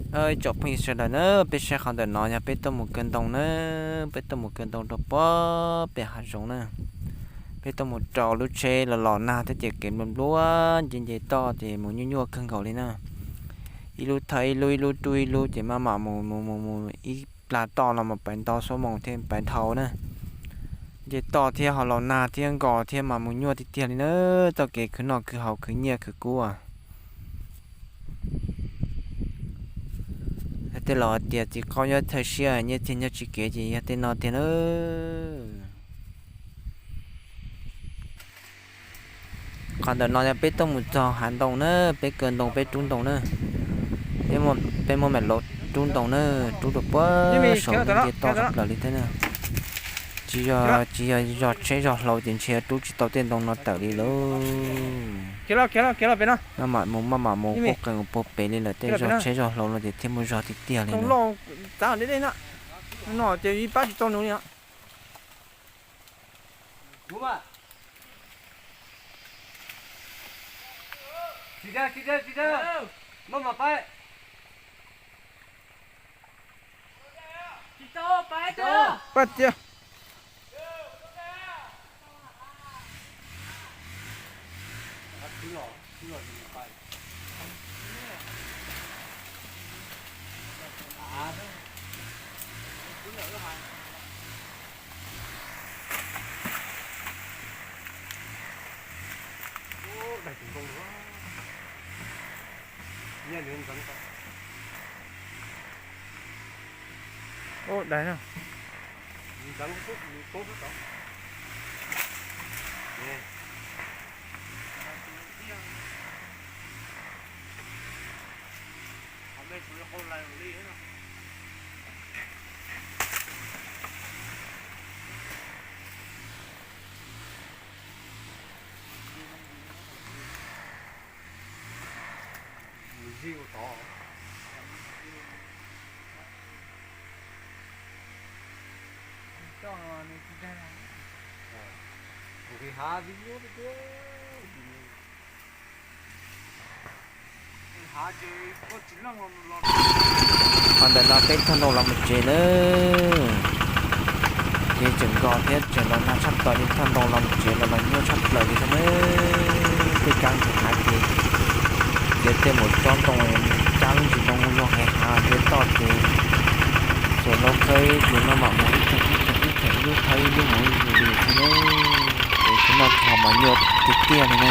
Ib tsoom phooj ywg sawv daws na, peb saib qhov ntawm no yog peb tuaj mus kaw ntoo na, peb tuaj mus kaw ntoo rau puag pem hav zoov na. Peb tuaj mus rau lub tsheb los los nag thiab ces kev nplua nplua nce nce toj ces mus nyuaj nyuaj kawg nkaus li na. Ib lub thawj ib lub, ib lub rub ib lub ces maj mam mus mus mus mus ib plag toj no mas pais ntau xuab moos thiab pais dhau na. Nce toj thiab ho los nag thiab nkos thiab mas mus nyuaj tiag tiag li na. Txoj kev khwv noj khwv haus khwv nyiaj khwv kub. Yog tej laus hais tias txiv qaub nyob thawj siab nyiaj txiag nyob tsis kev ces yog tej no tiag na. Qhov ntawm no yog peb tuaj mus txog hav ntoo na, peb kaw ntoo peb rub ntoo na. Peb muab mam los rub ntoo na, rub rau puag saud nce toj tshaj plaws li thiab na. Tsis yog, tsis yog zog tsheb zog hlau ces ntshe rub tsis tau tej ntoo no tawm li lauj. Maj mam mus maj mam mus quaj qees puag pem li lawm, tej zog tsheb zog hlau no ces thiaj muaj zog tiag tiag li na. Ub, dais na. Qhov ntawm no peb thauj ntoo los mus tsev na. Ces tseem nkos thiab tseem los nag tshaj plaws li, thauj ntoo los mus tsev los los nyuaj tshaj plaws li thiab na. Tej kab ntsis hav ces, ces tej mus tsob ntoo, kab ntsis ntoo luag nqes hav nce toj ces txhua zaub qhawb ces maj mam mus ib theem ib theem ib theem, ib lub thawj ib lub mus ib lub li thiab na. Ces tsis noj tsis haus mas nyuaj tiag tiag li na.